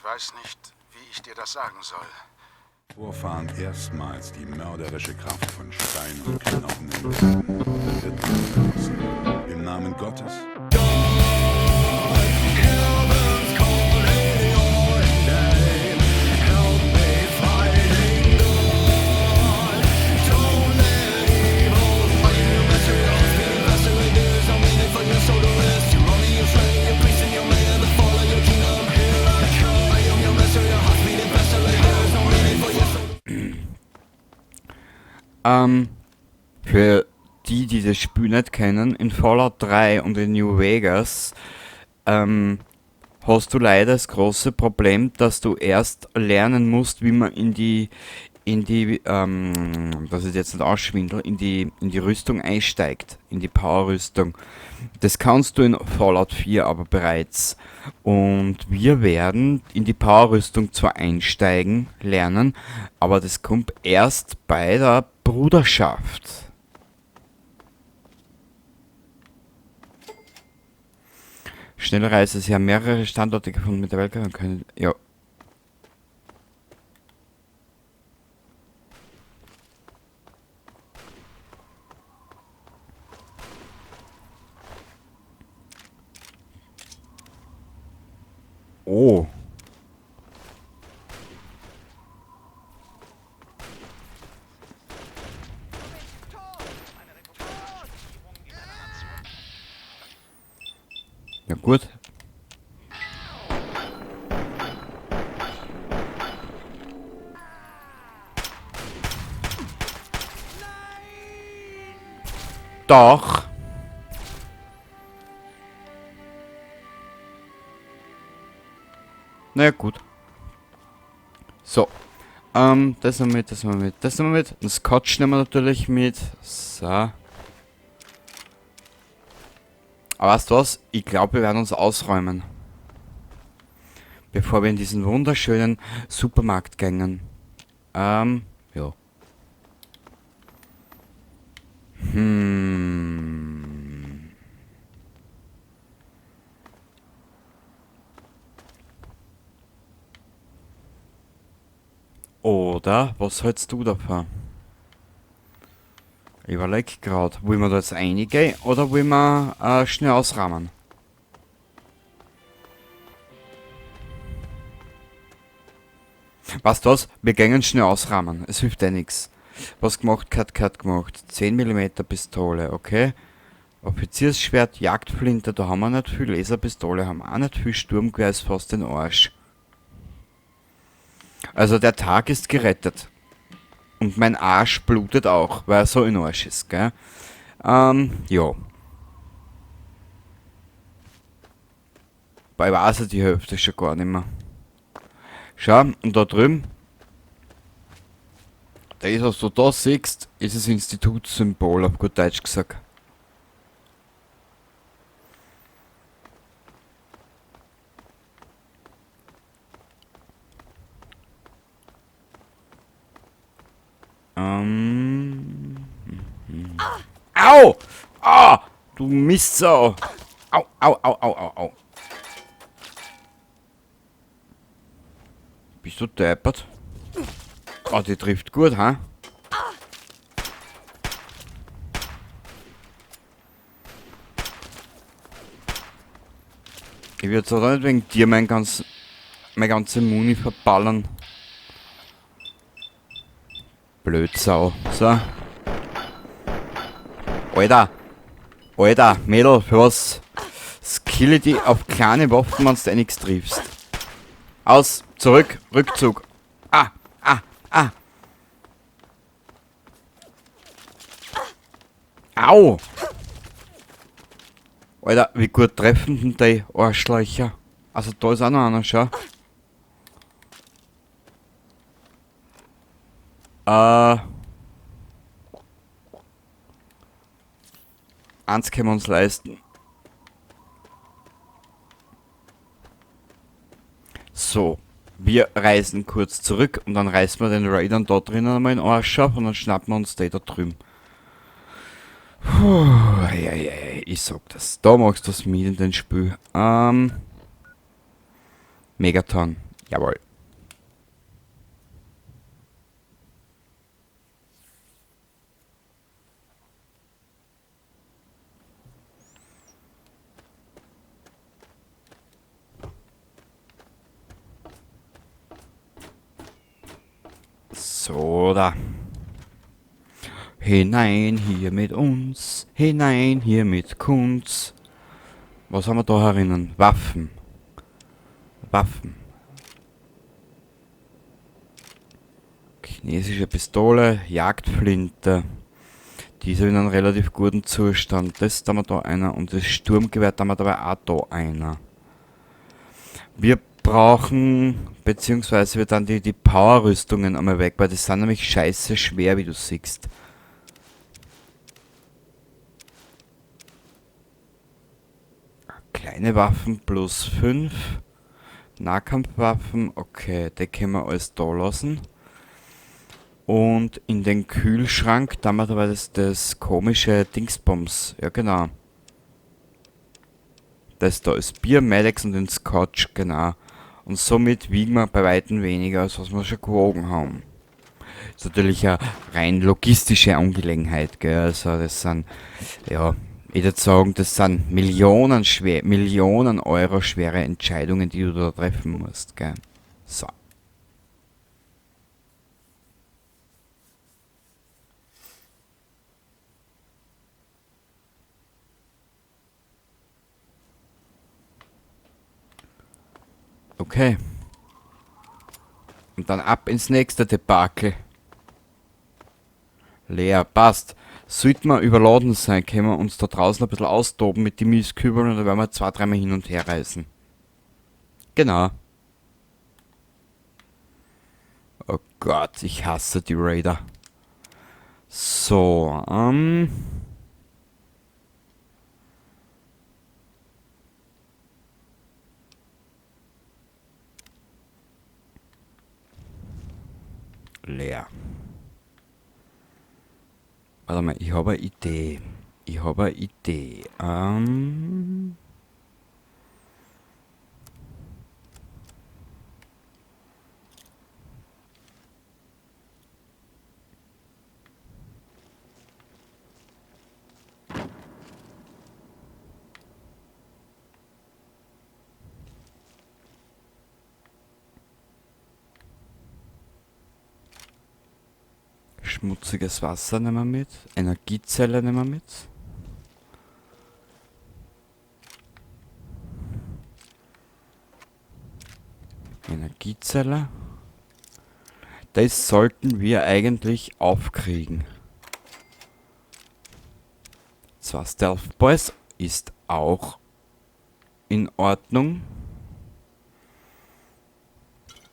Ich weiß nicht, wie ich dir das sagen soll. Vorfahren erstmals die mörderische Kraft von Stein und Knochen entdeckten, wird verlassen. Im Namen Gottes. Für die, die das Spiel nicht kennen, in Fallout 3 und in New Vegas hast du leider das große Problem, dass du erst lernen musst, wie man in die, das ist jetzt nicht ausschwindel, in die Rüstung einsteigt, in die Power-Rüstung. Das kannst du in Fallout 4 aber bereits. Und wir werden in die Power-Rüstung zwar einsteigen, lernen, aber das kommt erst bei der Bruderschaft. Schnelle Reise, sie haben mehrere Standorte gefunden mit der Weltkarte und können, ja. Oh. Ja gut. Doch. Na ja, gut. So. Das nehmen wir mit, das nehmen wir mit, das nehmen wir mit. Den Scotch nehmen wir natürlich mit. So. Aber weißt du was? Ich glaub, wir werden uns ausräumen. Bevor wir in diesen wunderschönen Supermarkt gängen. Ja. Oder, was hältst du davon? Ich überleg grad, wollen wir da jetzt reingehen oder wollen wir schnell ausräumen? Weißt du was? Wir gehen schnell ausräumen. Es hilft eh nix. Was gemacht, gehört, gehört gemacht. 10 Millimeter Pistole, okay. Offiziersschwert, Jagdflinte, da haben wir nicht viel. Laserpistole haben wir auch nicht viel. Sturmgewehr ist fast den Arsch. Also der Tag ist gerettet. Und mein Arsch blutet auch, weil er so in Arsch ist, gell? Ja. Bei weiß ich die Hälfte schon gar nicht mehr. Schau, und da drüben, das, was du da siehst, ist das Institutssymbol, auf gut Deutsch gesagt. Au! Ah! Du Mistsau! Au, au, au, au, au, au. Bist du deppert? Ah, die trifft gut, ha? Ich würd so nicht wegen dir meine ganze Muni verballern. Blödsau. So. Alter. Alter, Mädel, für was skille die auf kleine Waffen, wenn du eh nix triffst? Aus, zurück, Rückzug. Ah, ah, ah. Au! Alter, wie gut treffen denn die Arschlöcher? Also da ist auch noch einer, schau. Eins können wir uns leisten. So, wir reisen kurz zurück und dann reißen wir den Raidern da drinnen einmal in den Arsch auf und dann schnappen wir uns die da drüben. Puh, ei, ei, ei, ich sag das. Da machst du das mit in den Spiel. Megaton. Jawohl. So, da. Hinein hier mit uns, hinein hier mit Kunz. Was haben wir da herinnen? Waffen. Waffen. Chinesische Pistole, Jagdflinte. Die ist in einem relativ guten Zustand. Das da haben wir da einer und das Sturmgewehr da haben wir dabei auch da einer. Wir brauchen, beziehungsweise wir dann die Power-Rüstungen einmal weg, weil das sind nämlich scheiße schwer, wie du siehst. Kleine Waffen plus 5. Nahkampfwaffen, okay, die können wir alles da lassen. Und in den Kühlschrank, da haben wir dabei das komische Dingsbums. Ja, genau. Das da ist Bier, Medex und den Scotch, genau. Und somit wiegen wir bei weitem weniger, als was wir schon gewogen haben. Ist natürlich eine rein logistische Angelegenheit, gell? Also das sind, ja, ich würd sagen, das sind Millionen Euro schwere Entscheidungen, die du da treffen musst, gell? So. Okay. Und dann ab ins nächste Debakel. Leer, passt. Sollten wir überladen sein, können wir uns da draußen ein bisschen austoben mit den Mistkübeln und dann werden wir 2, 3-mal hin und her reisen. Genau. Oh Gott, ich hasse die Raider. So, leer. Warte mal, ich habe eine Idee. Ich habe eine Idee. Schmutziges Wasser nehmen wir mit. Energiezelle nehmen wir mit. Energiezelle. Das sollten wir eigentlich aufkriegen. 2 Stealth Boys ist auch in Ordnung.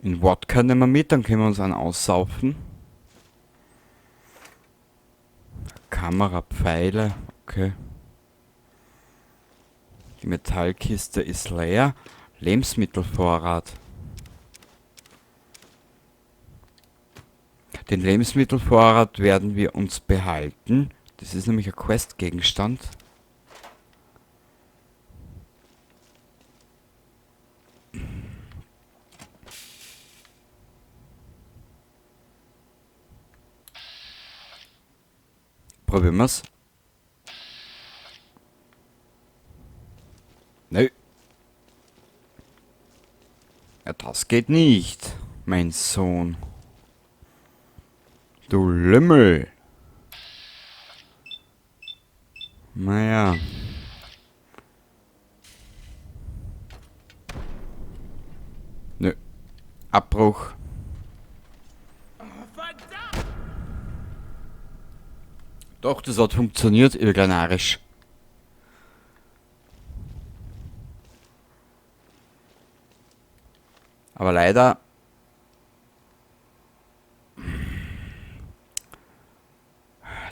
In Wodka nehmen wir mit, dann können wir uns einen aussaufen. Kamera, Pfeile, okay. Die Metallkiste ist leer. Lebensmittelvorrat. Den Lebensmittelvorrat werden wir uns behalten. Das ist nämlich ein Questgegenstand. Probieren wir's. Nö. Ja, das geht nicht, mein Sohn. Du Lümmel. Naja. Nö. Abbruch. Doch, das hat funktioniert, ihr Narrisch. Aber leider...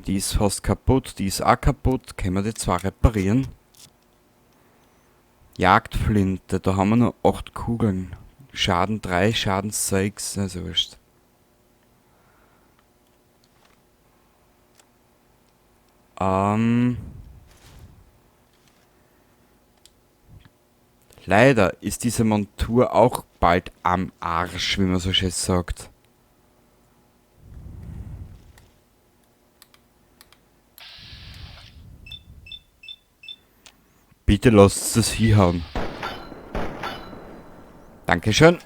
Die ist fast kaputt, die ist auch kaputt. Können wir die zwar reparieren? Jagdflinte, da haben wir nur 8 Kugeln. Schaden 3, Schaden 6, also wurscht. Leider ist diese Montur auch bald am Arsch, wie man so schön sagt. Bitte lasst es hinhauen. Dankeschön.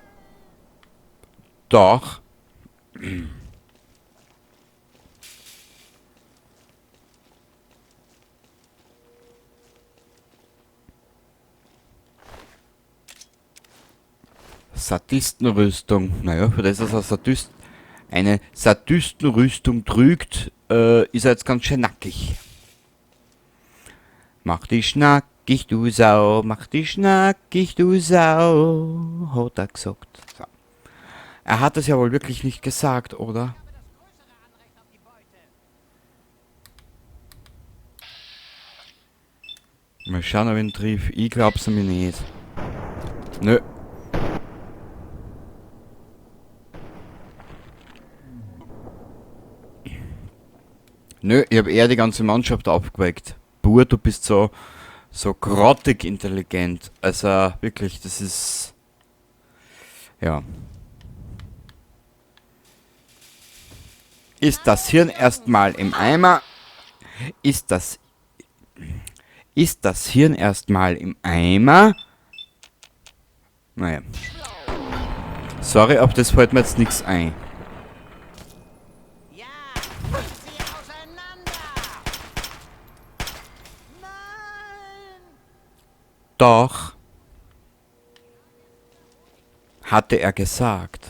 Doch. Sadistenrüstung. Naja, für das, dass er eine Sadistenrüstung trügt, ist er jetzt ganz schön nackig. Mach dich nackig, du Sau, mach dich nackig, du Sau, hat er gesagt. So. Er hat es ja wohl wirklich nicht gesagt, oder? Mal schauen, ob ich ihn triff. Ich glaub's nämlich nicht. Nö. Nö, ich hab eher die ganze Mannschaft aufgeweckt. Bur, du bist so grottig intelligent. Also wirklich, das ist... Ja. Ist das Hirn erstmal im Eimer? Ist das Hirn erstmal im Eimer? Naja. Sorry, auf das fällt mir jetzt nichts ein. Doch, hatte er gesagt.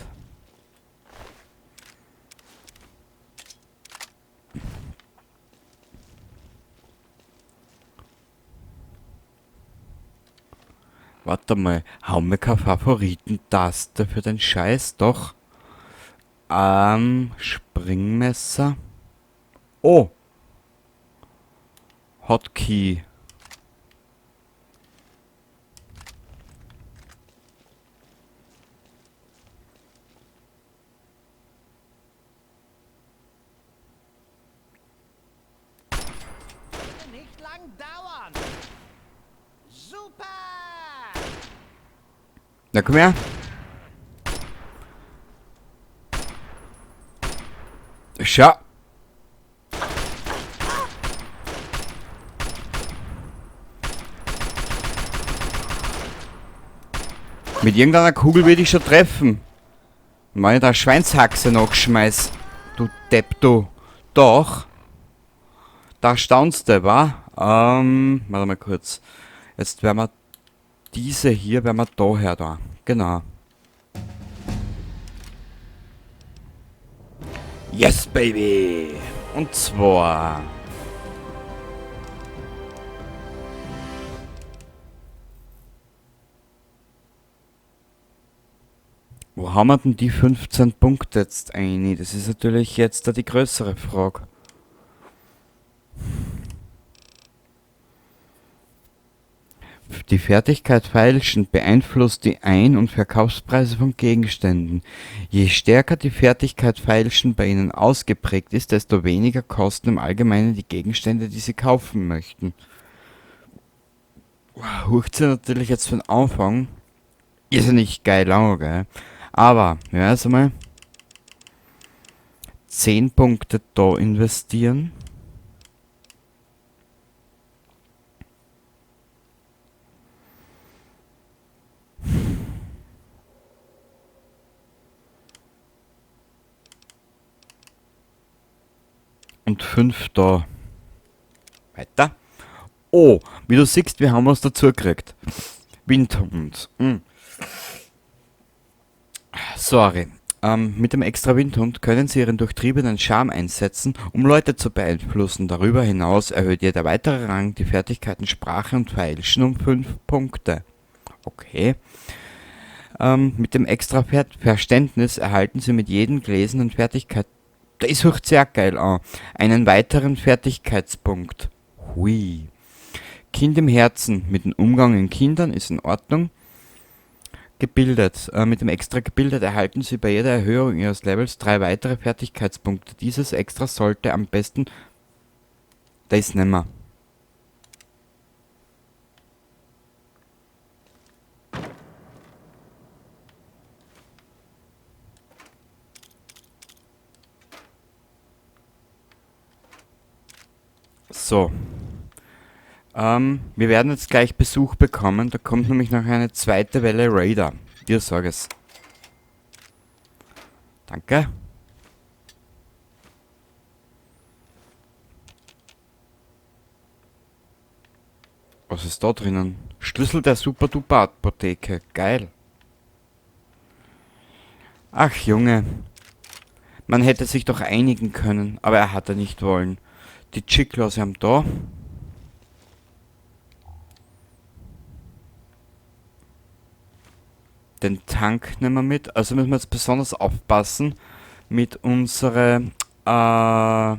Warte mal, haben wir keine Favoriten-Taste für den Scheiß? Doch. Springmesser. Oh! Hotkey. Nicht lang dauern. Super! Na komm her. Schau. Mit irgendeiner Kugel würde ich schon treffen. Wenn ich da Schweinshaxe noch schmeiß. Du Depp, du. Doch. Da staunst du, wa? Warte mal kurz. Jetzt werden wir diese hier, werden wir da her da. Genau. Yes, Baby! Und zwar... Wo haben wir denn die 15 Punkte jetzt ein? Das ist natürlich jetzt da die größere Frage. Die Fertigkeit Feilschen beeinflusst die Ein- und Verkaufspreise von Gegenständen. Je stärker die Fertigkeit Feilschen bei ihnen ausgeprägt ist, desto weniger kosten im Allgemeinen die Gegenstände, die sie kaufen möchten. Hurcht sie natürlich jetzt von Anfang. Ist ja nicht geil lang, gell? Aber, ja, erst einmal 10 Punkte da investieren. Und 5 da. Weiter. Oh, wie du siehst, wir haben was dazu gekriegt. Windhund. Sorry. Mit dem extra Windhund können Sie Ihren durchtriebenen Charme einsetzen, um Leute zu beeinflussen. Darüber hinaus erhöht jeder weitere Rang die Fertigkeiten Sprache und Feilschen um 5 Punkte. Okay. Mit dem extra Verständnis erhalten Sie mit jedem gelesenen Fertigkeit... Das hört sehr geil an. Einen weiteren Fertigkeitspunkt. Hui. Kind im Herzen. Mit dem Umgang in Kindern ist in Ordnung. Gebildet. Mit dem extra gebildet erhalten Sie bei jeder Erhöhung Ihres Levels 3 weitere Fertigkeitspunkte. Dieses extra sollte am besten... Das nehmen wir. So. Wir werden jetzt gleich Besuch bekommen. Da kommt nämlich noch eine zweite Welle Raider. Dir sag es. Danke. Was ist da drinnen? Schlüssel der Super-Duper-Apotheke. Geil. Ach, Junge. Man hätte sich doch einigen können, aber er hatte nicht wollen. Die Chicklose haben da. Den Tank nehmen wir mit. Also müssen wir jetzt besonders aufpassen mit unserer, na,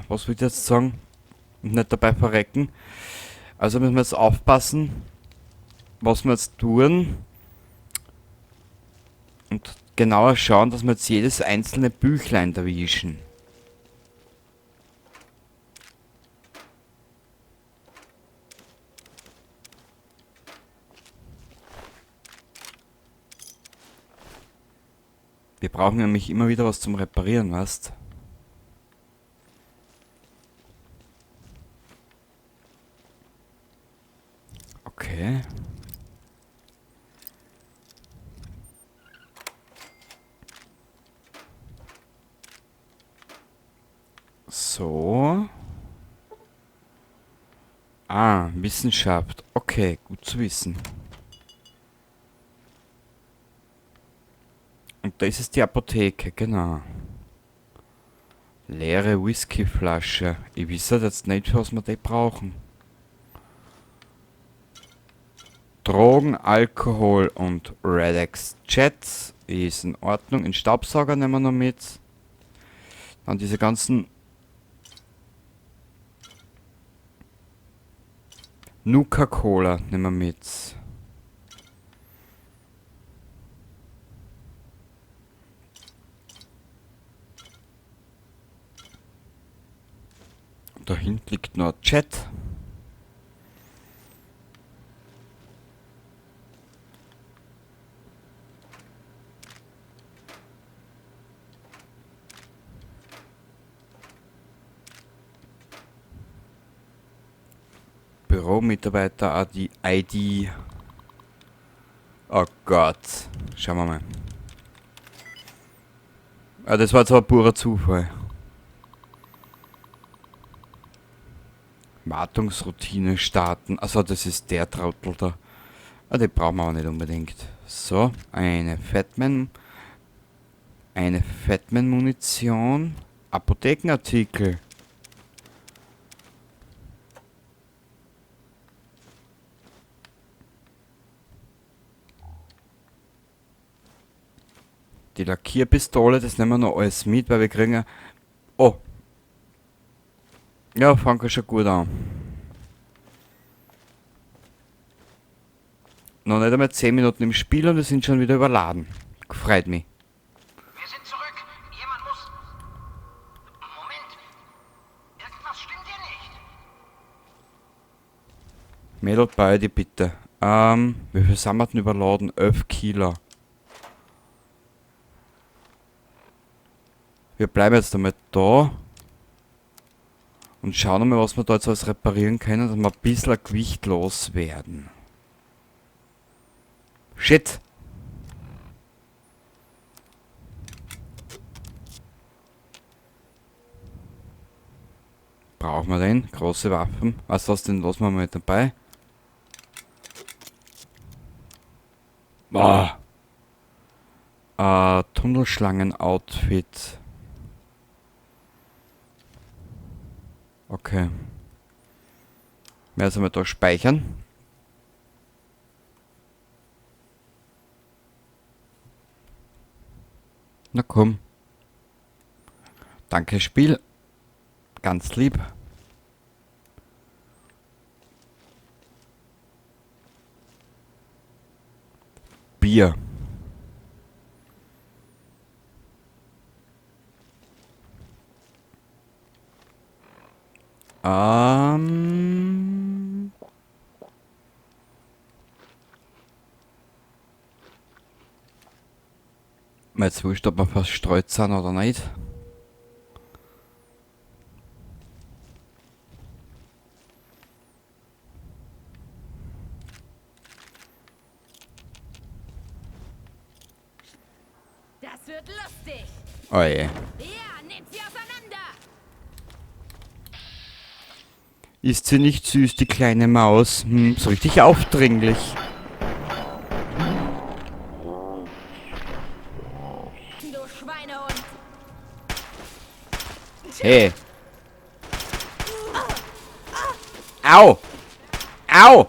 was will ich jetzt sagen? Und nicht dabei verrecken. Also müssen wir jetzt aufpassen, was wir jetzt tun. Und genauer schauen, dass wir jetzt jedes einzelne Büchlein erwischen. Wir brauchen nämlich immer wieder was zum Reparieren, weißt? Okay. So. Ah, Wissenschaft. Okay, gut zu wissen. Und da ist es die Apotheke, genau. Leere Whiskyflasche. Ich weiß jetzt nicht, was wir die brauchen. Drogen, Alkohol und Redex Chat ist in Ordnung. Den Staubsauger nehmen wir noch mit. Dann diese ganzen Nuka-Cola nehmen wir mit. Da hinten liegt noch ein Chat. Büromitarbeiter ID. Oh Gott. Schauen wir mal. Ah, das war zwar purer Zufall. Wartungsroutine starten. Also das ist der Trottel da. Ah, den brauchen wir aber nicht unbedingt. So, eine Fatman. Eine Fatman-Munition. Apothekenartikel. Die Lackierpistole, das nehmen wir noch alles mit, weil wir kriegen ja... Oh! Ja, fängt ja schon gut an. Noch nicht einmal 10 Minuten im Spiel und wir sind schon wieder überladen. Freut mich. Wir sind zurück. Jemand muss... Moment. Irgendwas stimmt hier nicht. Mädel, beide bitte. Wie viel sind wir denn überladen? 11 Kilo. Wir bleiben jetzt einmal da und schauen mal, was wir da jetzt alles reparieren können, dass wir ein bisschen Gewicht loswerden. Shit! Brauchen wir den? Große Waffen. Was ist denn? Lassen wir mal mit dabei. Boah. Tunnelschlangen-Outfit. Okay. Mehr sollen wir da speichern. Na komm. Danke, Spiel. Ganz lieb. Bier. Mal jetzt wurscht, ob wir verstreut sind oder nicht. Das wird lustig. Oh je. Ja, nehmt sie auseinander. Ist sie nicht süß, die kleine Maus? Hm, so richtig aufdringlich. Du Schweinehund. Hey. Au! Au!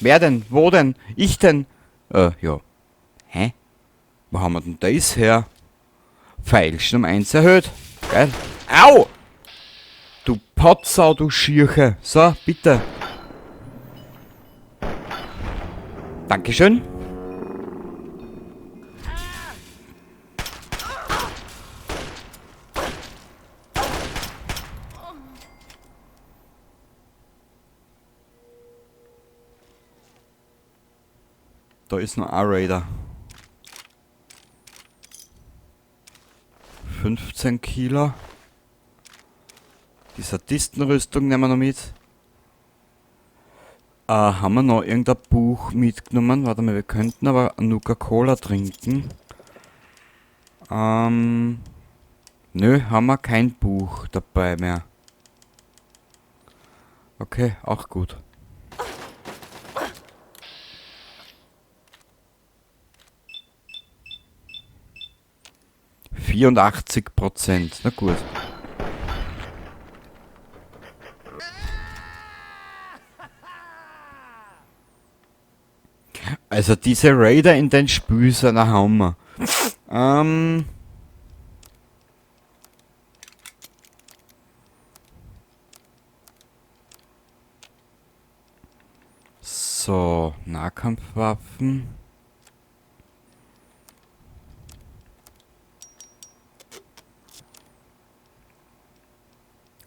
Wer denn? Wo denn? Ich denn? Ja. Hä? Wo haben wir denn das her? Feilschen um 1 erhöht. Geil. Au! Du Potsau, du Schirche. So, bitte. Dankeschön. Da ist noch ein Raider. 15 Kilo. Die Sadistenrüstung nehmen wir noch mit. Haben wir noch irgendein Buch mitgenommen? Warte mal, wir könnten aber Nuka-Cola trinken. Nö, haben wir kein Buch dabei mehr. Okay, auch gut. 84%, na gut. Also diese Raider in den Spielen sind ein Hammer. So, Nahkampfwaffen.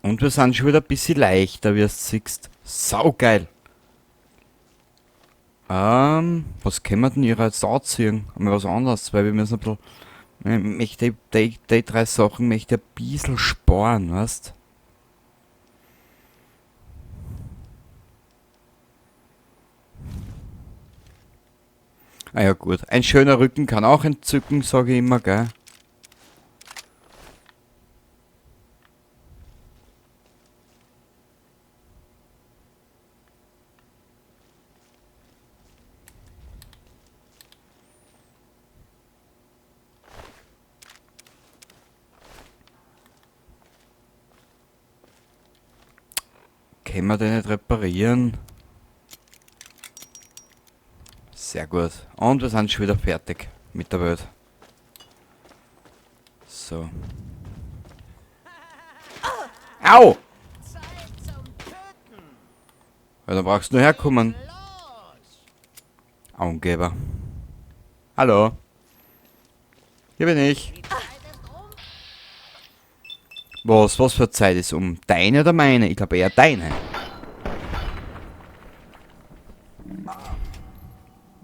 Und wir sind schon wieder ein bisschen leichter, wie du siehst. Saugeil. Was können wir denn ihrer jetzt anziehen? Einmal was anderes, weil wir müssen ein bisschen... Ich möchte die drei Sachen möchte ich ein bisschen sparen, weißt? Ah ja, gut. Ein schöner Rücken kann auch entzücken, sage ich immer, gell? Können wir den nicht reparieren? Sehr gut. Und wir sind schon wieder fertig mit der Welt. So. Au! Ja, dann brauchst du nur herkommen. Angeber. Hallo. Hier bin ich. Was? Was für Zeit ist um? Deine oder meine? Ich glaube eher deine.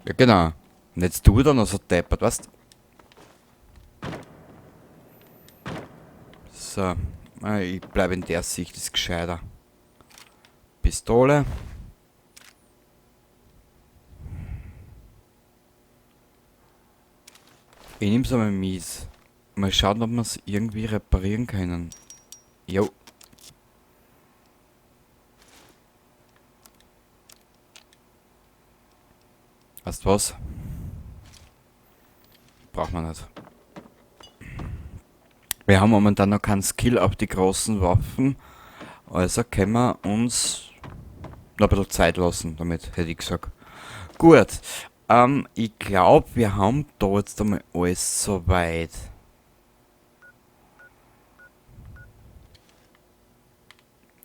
Ja, genau. Und jetzt du dann noch so deppert, weißt? So. Ich bleib in der Sicht, ist gescheiter. Pistole. Ich nehm's einmal mies. Mal schauen, ob wir's irgendwie reparieren können. Jo. Weißt du was? Braucht man nicht. Wir haben momentan noch keinen Skill auf die großen Waffen. Also können wir uns noch ein bisschen Zeit lassen damit, hätte ich gesagt. Gut. Ich glaub, wir haben da jetzt einmal alles soweit.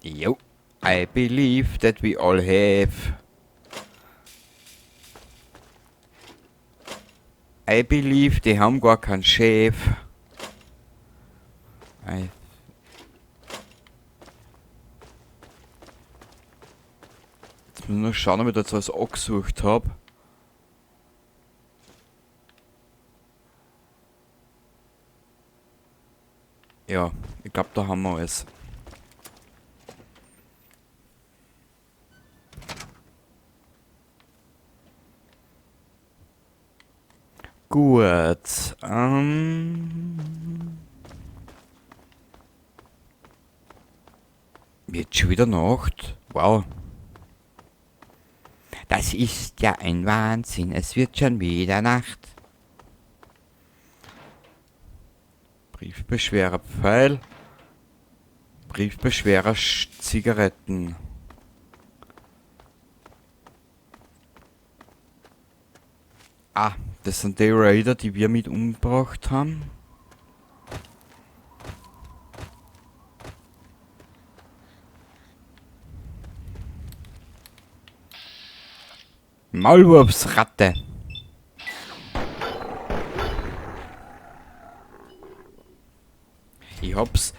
Jo. I believe that we all have. I believe, die haben gar keinen Chef. I Jetzt muss ich noch schauen, ob ich da jetzt alles angesucht hab. Ja, ich glaub, da haben wir alles. Gut. Wird schon wieder Nacht. Wow. Das ist ja ein Wahnsinn. Es wird schon wieder Nacht. Briefbeschwerer Pfeil. Briefbeschwerer Zigaretten. Ah, das sind die Raider, die wir mit umgebracht haben. Maulwurfsratte. Ich hab's,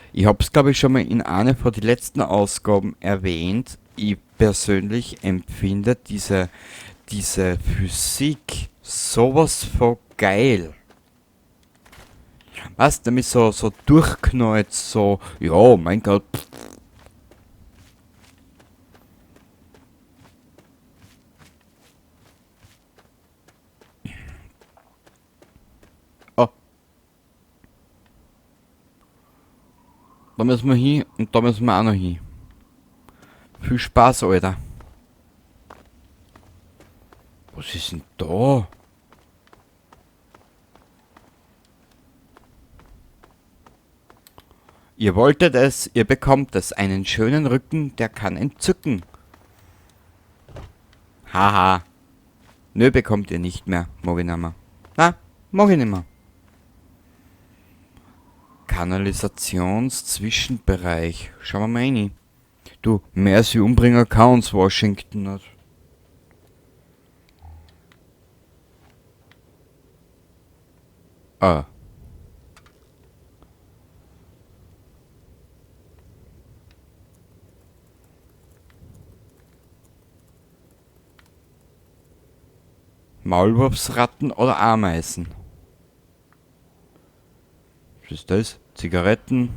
glaub ich, schon mal in einer von den letzten Ausgaben erwähnt. Ich persönlich empfinde diese Physik sowas von geil. Was? Nämlich so durchknallt, so, ja, mein Gott. Oh. Da müssen wir hin und da müssen wir auch noch hin. Viel Spaß, Alter. Was ist denn da? Ihr wolltet es, ihr bekommt es. Einen schönen Rücken, der kann entzücken. Haha. Nö, bekommt ihr nicht mehr. Mag ich nicht mehr. Na, mag ich nicht mehr. Kanalisationszwischenbereich. Schauen wir mal rein. Du, mehr als wir umbringen kann uns Washington nicht. Ah. Maulwurfsratten oder Ameisen? Was ist das? Zigaretten.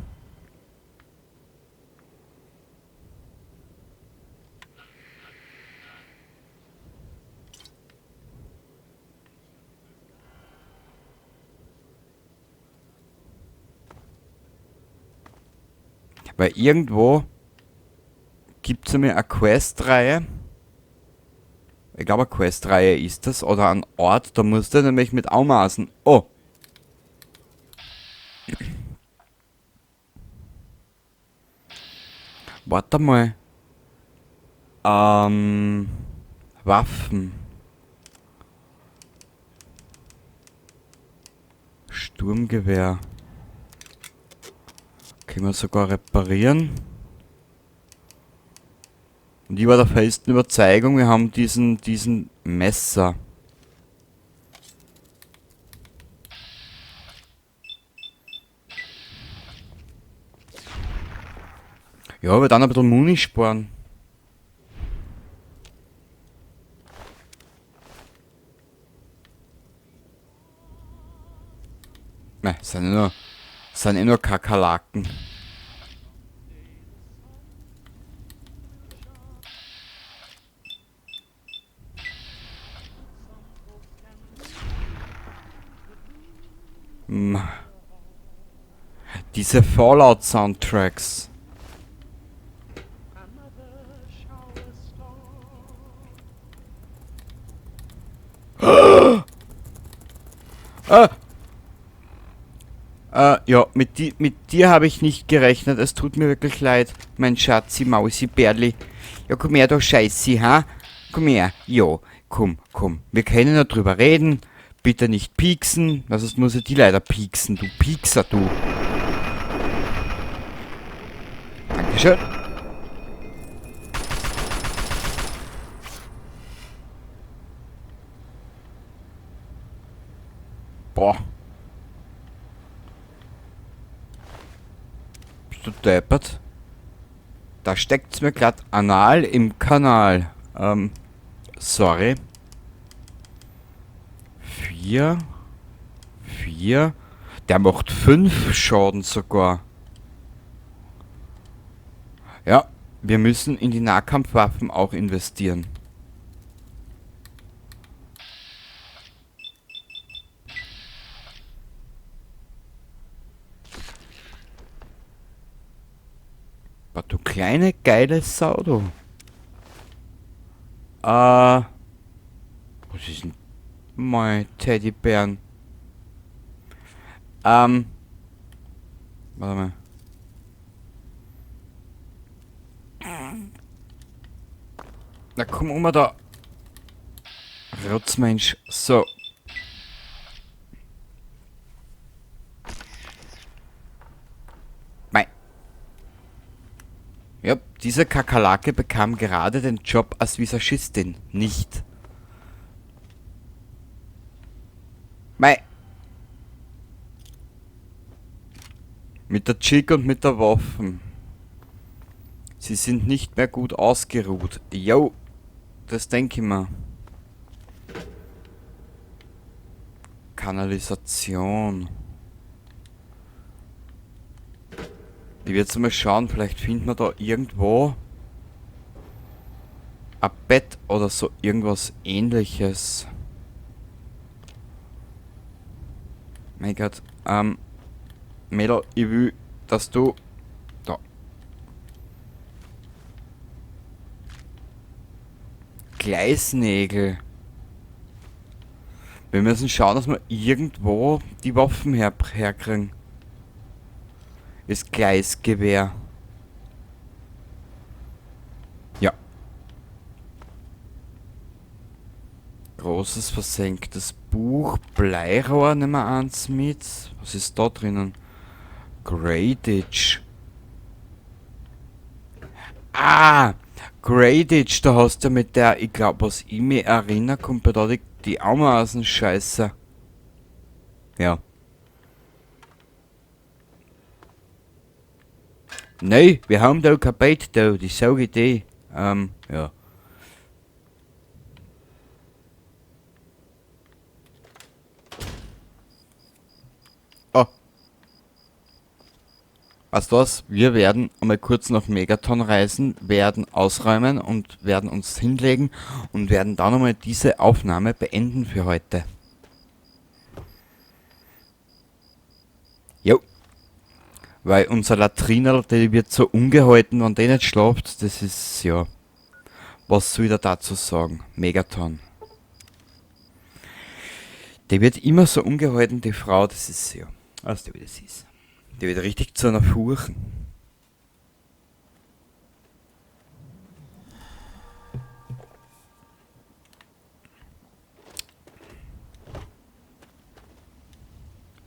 Weil irgendwo gibt's nämlich eine Quest-Reihe. Ich glaube, eine Quest-Reihe ist das. Oder ein Ort, da musst du nämlich mit Ameisen. Oh. Warte mal. Waffen. Sturmgewehr. Können wir sogar reparieren. Und ich war der festen Überzeugung, wir haben diesen Messer. Ja, aber dann ein bisschen Muni sparen. Ne, sind eh nur Kakerlaken. Diese Fallout-Soundtracks. Ah. Ja, mit dir habe ich nicht gerechnet. Es tut mir wirklich leid, mein Schatzi, Mausi, Bärli. Ja, komm her, du Scheißi, ha? Komm her. Jo, komm, komm. Wir können ja drüber reden. Bitte nicht pieksen. Sonst muss ich die leider pieksen. Du Piekser, du. Dankeschön. Boah. Bist du deppert? Da steckt's mir grad anal im Kanal. Sorry. 4. 4. Der macht 5 Schaden sogar. Ja, wir müssen in die Nahkampfwaffen auch investieren. Deppert, du kleine geile Sau, du. Was ist denn? Mein Teddybären. Warte mal. Na komm um da. Rotzmensch. So. Mei. Ja, diese Kakerlake bekam gerade den Job als Visagistin. Nicht. Mei. Mit der Chick und mit der Waffen. Sie sind nicht mehr gut ausgeruht. Jo, das denke ich mir. Kanalisation. Ich werde jetzt mal schauen, vielleicht finden wir da irgendwo ein Bett oder so irgendwas Ähnliches. Mein Gott, Mädel, ich will, dass du da. Gleisnägel. Wir müssen schauen, dass wir irgendwo die Waffen herkriegen. Das Gleisgewehr. Ja. Großes versenktes Buch. Bleirohr nehmen wir eins mit. Was ist da drinnen? Grayditch. Ah! Grayditch, da hast du mit der, ich glaub, was ich mich erinnere, kommt bei da die Ameisen-Scheiße. Ja. Nein, wir haben da kein Bett da, die sauge Idee. Ja. Oh. Weißt du was? Wir werden einmal kurz nach Megaton reisen, werden ausräumen und werden uns hinlegen und werden dann einmal diese Aufnahme beenden für heute. Jo. Weil unser Latriner, der wird so ungehalten, wenn der nicht schlaft, das ist, ja... Was soll ich da dazu sagen? Megaton. Die wird immer so ungehalten, die Frau, das ist, ja... Weißt du, wie das ist? Die wird richtig zu einer Furchen.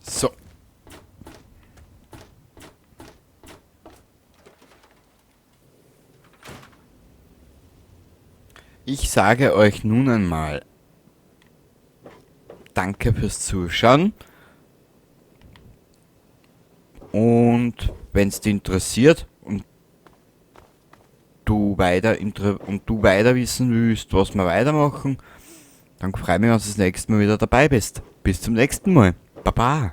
So. Ich sage euch nun einmal Danke fürs Zuschauen. Und wenn's dich interessiert und du weiter wissen willst, was wir weitermachen, dann freue ich mich, wenn du das nächste Mal wieder dabei bist. Bis zum nächsten Mal. Baba.